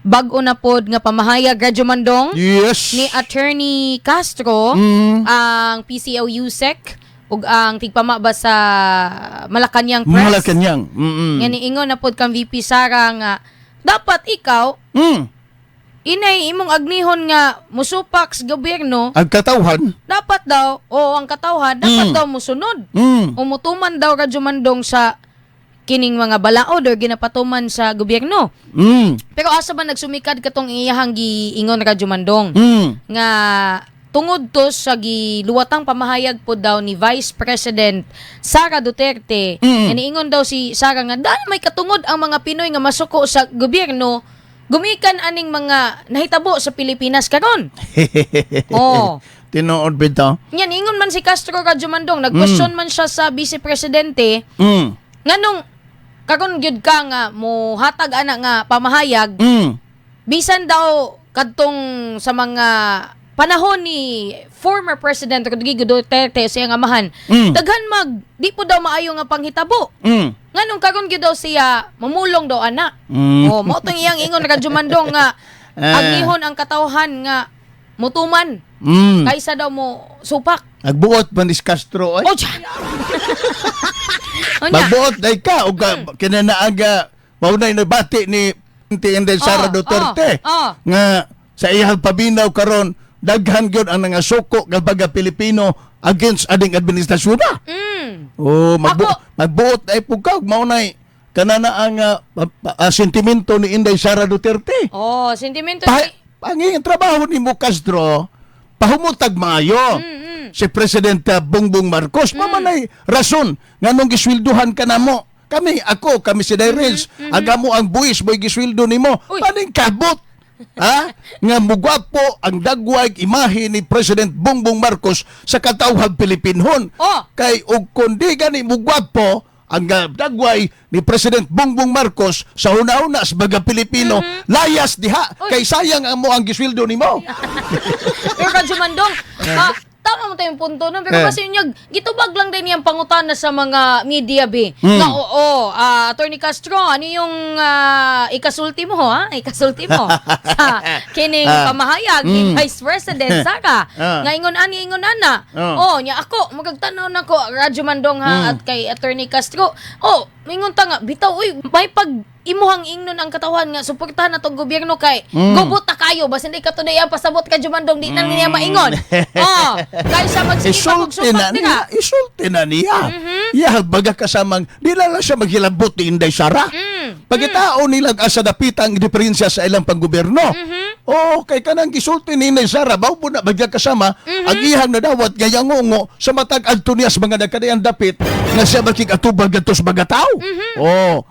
Bag-o na pod nga pamahayag, Radyo Mandong, ni Attorney Castro, ang PCO USEC ug ang tigpama ba sa Malacanang Press. Malacanang. Nga niingon na pod kang VP Sara nga dapat ikaw inay imong agnihon nga musupak sa gobyerno, Ang katawhan. Dapat daw o ang katawhan dapat daw musunod o mutuman daw, Radyo Mandong, sa kining mga balaod or ginapatuman sa gobyerno. Pero asa ba nagsumikad katong iyahang giingon, Radyo Mandong, nga tungod to sa giluwatang pamahayag po daw ni Vice President Sara Duterte, nga niingon daw si Sara nga dahil may katungod ang mga Pinoy nga masuko sa gobyerno gumikan aning mga nahitabo sa Pilipinas karon. Oh. Tinuod bitaw. Nya niingon man si Castro, Radyo Mandong, nag-question man siya sa Vice Presidente nganong karon gyud ka nga mohatag ana nga pamahayag bisan daw kadtong sa mga panahon ni former President Rodrigo Duterte sa iyang amahan, daghan mag di po daw maayo nga panghitabo, nganong karon gyud daw siya mamulong daw ana? Oh, mao tong iyang ingon, Radyo Mandong, nga agnihon ang katawhan nga mutuman kaysa daw mo supak. Nagbuot man ni Castro ay. Oh, tiyan. Unya. Magbuot day ka og kinanaaga maunay nabati ni Inday Sara Duterte nga sa iyang pabinaw karon daghan gyud ang nangasuko nga baga Pilipino against aning administrasyon na. Oh, magbuot ay pug ka mao nay kanana ang sentimento ni Inday Sara Duterte. Oh, sentimento Pa ni ang trabaho ni mo, Castro, pahumutag maayo. Si President Bongbong Marcos, mamanay rason nganong gisweldohan ka namo. Kami, ako, kami si Dyrels, agamo ang buwis mo'y gisweldo nimo. Uy. Paning kabot? Ha? Nga mugwapo ang dagway imahe ni President Bongbong Marcos sa katawhang Pilipinhon. Oh. Kay og kundi gani mugwapo ang dagway ni President Bongbong Marcos sa una-una sa baga Pilipino, layas diha Mm-hmm. Uy. kay sayang ang mo ang gisweldo nimo. Pero Radyo Mandong, tama mo tayong punto no? Pero kasi yun, gitubag lang din niyang pangutana sa mga media be. Nga oo, Attorney Castro, ano yung ikasulti mo ha? Ikasulti mo sa kining pamahayag ni Vice President Sara. Nga ingon ani ingon ana. Oh, nya ako magagtanaw nako, Radyo Mandong ha, at kay Attorney Castro. Oh, mingon ta nga bitaw uy may pag imuhang ingnon ang katawhan nga suportahan na tong gobyerno kay gubot na kayo basin di ka tunay ang pasabot ka Jumandong di na niya maingon. Oh, kaysa magsige pa kog Isulti na supak niya, dira. isulti na niya. Yeah, baga kasamang, di na lang siya maghilabot ni Inday Sara. Pagitao nilang asa dapita ang diferensya sa ilang panggobyerno. Oo, kay kanang gisulti ni Inday Sara, bao po na bagya kasama, ang iyang nadawat nga yangongo sa matag adto niya sa mga nagkadayang dapit nga siya makig-atubag gadto sa mga tao. Oh,